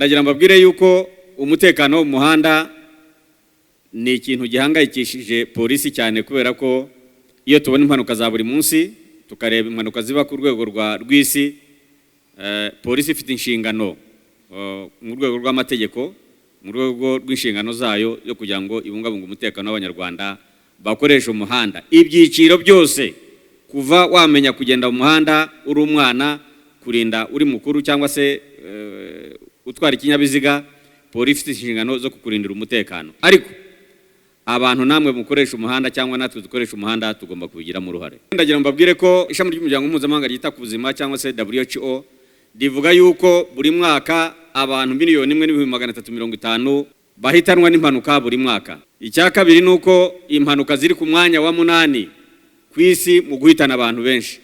Ndagira mbabwire yuko umutekano wo mu muhanda ni ikintu gihangayikishije polisi cyane, kubera ko iyo tubona impanuka za buri munsi, tukareba impanuka ziba ku rwego rw'isi, polisi ifite inshingano mu rwego rw'amategeko, mu rwego rw'inshingano zayo yo kugira ngo ibungabunge umutekano w'Abanyarwanda bakoresha umuhanda, ibyiciro byose, kuva wamenya kugenda mu muhanda uri umwana kurinda uri mukuru cyangwa se utwara ikinyabiziga. Polisi ifite inshingano zo kukurindira umutekano, ariko abantu namwe mukoresha umuhanda cyangwa natwe dukoresha umuhanda tugomba kubigiramo uruhare. Ndagira ngo mbabwire ko ishami ry'umuryango mpuzamahanga ryita ku buzima cyangwa se WHO rivuga yuko buri mwaka abantu 1,350,000 bahitanwa n'impanuka buri mwaka. Icya kabiri ni uko impanuka ziri ku mwanya wa 8 ku isi mu guhitana abantu benshi,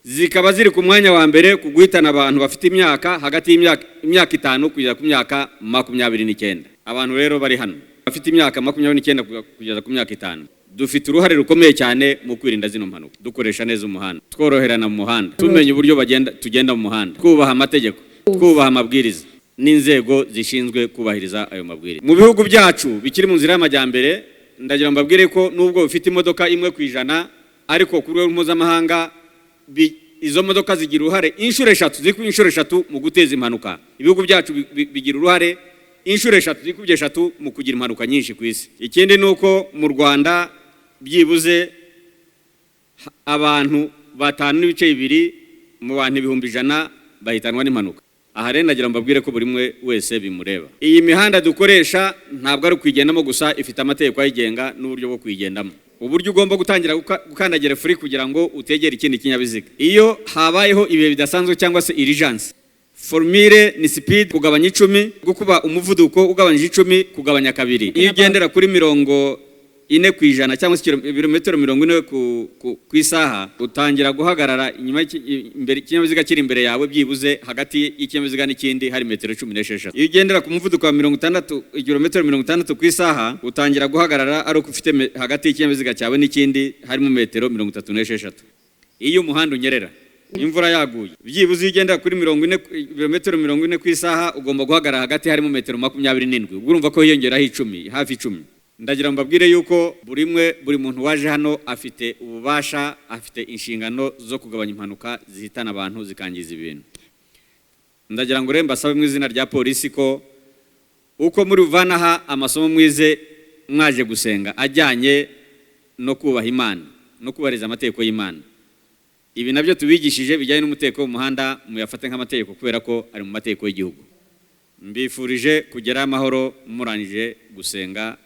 zikaba ziri ku mwanya wa mbere ku guhitana abantu bafite imyaka hagati y'imyaka 5 kugeza ku myaka 29. Abantu rero bari hano bafite imyaka 29 kugeza ku myaka 5, dufite uruhare rukomeye cyane mu kwirinda zino mpanuka, dukoresha neza umuhanda, tworoherana mu muhanda, tumenya uburyo tugenda mu muhanda, twubaha amategeko, twubaha amabwiriza n'inzego zishinzwe kubahiriza ayo mabwiriza. Mu bihugu byacu bikiri mu nzira y'amajyambere, ndagira ngo mbabwire ko nubwo bifite imodoka 1%, ariko ku rwego mpuzamahanga izo modoka zigira uruhare inshuro eshatu, zikubye inshuro eshatu mu guteza impanuka. Ibihugu byacu bigira uruhare inshuro eshatu, zikubye eshatu mu kugira impanuka nyinshi ku isi. Ikindi ni uko mu Rwanda byibuze abantu 5.2 mu bantu 100,000 bahitanwa n'impanuka. Aha rero nagira ngo mbabwire ko buri umwe wese bimureba. Iyi mihanda dukoresha ntabwo ari ukuyigendamo gusa, ifite amategeko ayigenga n'uburyo bwo kuyigendamo, uburyo ugomba gutangira gukandagira feri kugira ngo utegere ikindi kinyabiziga. Iyo habayeho ibihe bidasanzwe cyangwa se urgence, formule ni speed kugabanya 10, gukuba umuvuduko ugabanyije 10 kugabanya 2. Iyo ugendera kuri 40% cyangwa se ibirometero 40 ku isaha, utangira guhagarara inyuma imbere ikinyabiziga kiri imbere yawe, byibuze hagati y'ikinyabiziga n'ikindi hari metero 16. Iyo ugendera ku muvuduko wa 60, ibirometero 60 ku isaha, utangira guhagarara ari uko ufite hagati y'ikinyabiziga cyawe n'ikindi harimo metero 36. Iyo umuhanda unyerera, imvura yaguye, byibuze iyo ugendera kuri 40, ibirometero 40 ku isaha, ugomba guhagarara hagati harimo metero 27. Ubwo urumva ko hiyongeraho 10, hafi 10. Ndagira ngo mbabwire yuko buri umwe, buri muntu waje hano afite ububasha, afite inshingano zo kugabanya impanuka zihitana abantu, zikangiza ibintu. Ndagira ngo rero mbasabe mu izina rya polisi ko uko muri buvanaha amasomo mwize mwaje gusenga ajyanye no kubaha Imana no kubahiriza amategeko y'Imana, ibi nabyo tubigishije bijyanye n'umutekano wo mu muhanda muyafate nk'amategeko, kubera ko ari mu mategeko y'igihugu. Mbifurije kugera amahoro murangije gusenga.